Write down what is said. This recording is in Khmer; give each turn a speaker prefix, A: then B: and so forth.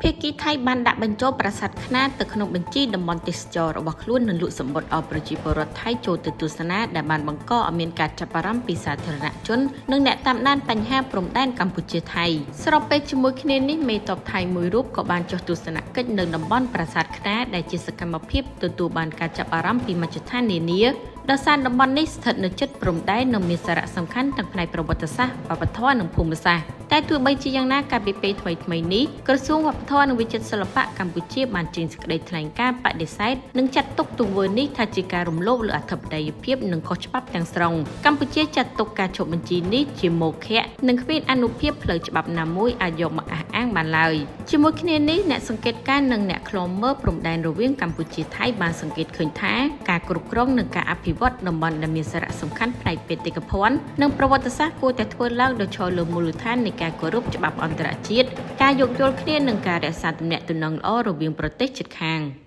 A: ភាគីថៃបានដាក់បញ្ចូលប្រាសាទខ្នាទៅក្នុងបញ្ជីតំបន់ទេសចរណ៍របស់ខ្លួននិងលក់សំបុត្រឲ្យប្រជាពលរដ្ឋថៃចូលទៅទស្សនាដែលបានបង្កឲ្យមានការចាប់អារម្មណ៍ពីសាធារណជននិងអ្នកតាមដានបញ្ហាព្រំដែនកម្ពុជាថៃស្របពេលជាមួយគ្នានេះមេតបថៃមួយរូបក៏បានចុះទស្សនកិច្ចនៅតំបន់ប្រាសាទខ្នាដែលជាសកម្មភាពទទួលបានការចាប់អារម្មណ៍ពីមជ្ឈដ្ឋាននានាដោយសារតំបន់នេះស្ថិតនៅជិតព្រំដែននិងមានសារៈសំខាន់ទាំងផ្នែកប្រវត្តិសាស្ត្រវប្បធម៌និងភូមិសាស្ត្រតែទោះបីជាយ៉ាងណាកាលពីពេលថ្មីៗនេះក្រសួងវប្បធម៌និងវិចិត្រសិល្បៈកម្ពុជាបានចេញសេចក្តីថ្លែងការណ៍បដិសេធនិងចាត់ទុកទង្វើនេះថាជាការរំលោភលើអធិបតេយ្យភាពនិងខុសច្បាប់ទាំងស្រុងកម្ពុជាចាត់ទុកការឈប់បញ្ជីនេះជាមោឃៈនិងគ្មានអានុភាពផ្លូវច្បាប់ណាមួយអាចយកមកអះអាងបានឡើយជាមួយគ្នានេះអ្នកសង្កេតការណ៍និងអ្នកឃ្លាំមើលព្រំដែនរវាងកម្ពុជាថៃបានសង្កេតឃើញថាការគ្រប់គ្រងនិងការអភិវឌ្ឍតំបន់ដែលមានសារៈសំខាន់ផ្នែកបេតិកភណ្ឌនិងប្រវត្តិសាស្ត្រគួរតែធ្វើឡើងដោយឈរលើមូលដ្ឋាននៃការគោរពច្បាប់អន្តរជាតិការយោគយល់គ្នានិងការរក្សាទំនាក់ទំនងល្អរវាងប្រទេសជិតខាង។